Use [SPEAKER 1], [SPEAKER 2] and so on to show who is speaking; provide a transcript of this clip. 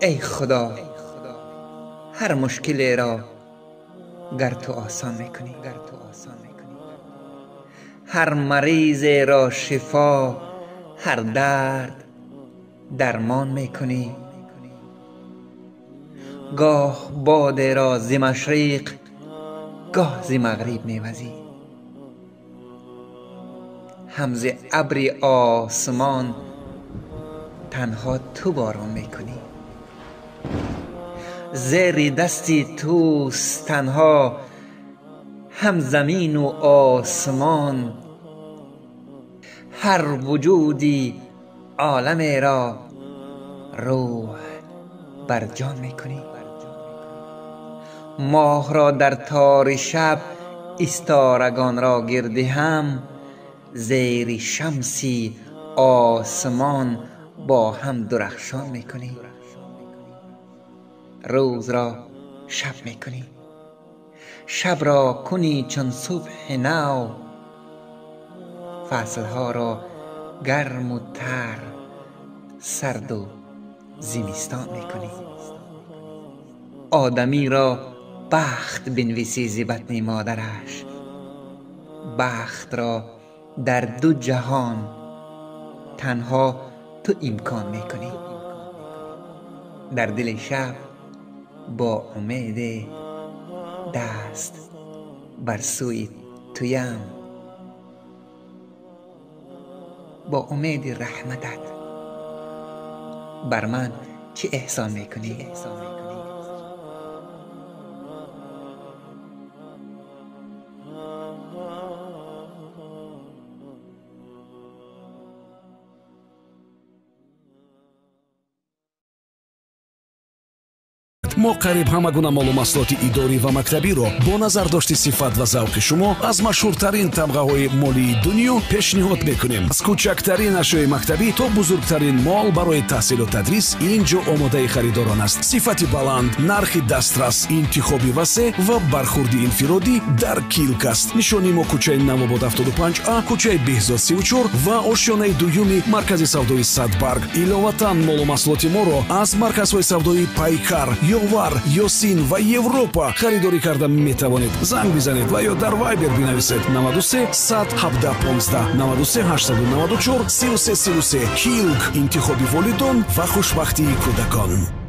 [SPEAKER 1] Эй Худо, ҳар мушкилеро гар ту осон мекунӣ, ҳар маризеро шифо, ҳар дард дармон мекунӣ. Гоҳ бодеро зи машриқ, гоҳ зи мағриб мевазӣ. Ҳам зи абри осмон танҳо ту борон мекунӣ. Зери дасти туст танҳо ҳам замину осмон. Ҳар вуҷуди оламеро рӯҳ бар ҷон мекунӣ. Моҳро дар тори шаб, исторагонро гирди ҳам, зери шамси осмон бо ҳам дурахшон мекунӣ. Рӯзро шаб мекунӣ, шабро кунӣ чун субҳи нав, фаслҳоро гарму тар, сарду зимистон мекунӣ. Одамиро бахт бинвисӣ зи батни модараш, бахтро дар ду ҷаҳон танҳо ту имкон мекунӣ. Дар дили шаб бо умеде даст бар сӯи туям, бо умеди раҳматат бар ман чӣ эҳсон мекунӣ?
[SPEAKER 2] Мо қариб ҳама гуна молу маҳсулоти идорӣ ва мактабиро бо назардошти сифат ва завқи шумо аз машҳуртарин тамғаҳои молии дунё пешниҳод мекунем. Аз кӯчактарин ашёи мактабӣ то бузургтарин мол барои таҳсилу тадрис ин ҷо омодаи харидорон аст. Сифати баланд, нархи дастрас, интихоби васеъ ва бархурди инфиродӣ дар Килк аст. Нишони мо кӯчаи Навобод 75А, кӯчаи Беҳзод 34 ва ошёнаи дуюми маркази савдои Садбарг. Иловатан, молу маҳсулоти моро аз марказҳои савдои Пайкар, Ёвар, Ёсин ва Европа харидорӣ карда метавонед. Занг бизанед ва ё дар Вайбер бинависед 93 117 15 93 894 33 33. Килк, интихоби волидон ва хушбахтии кӯдакон.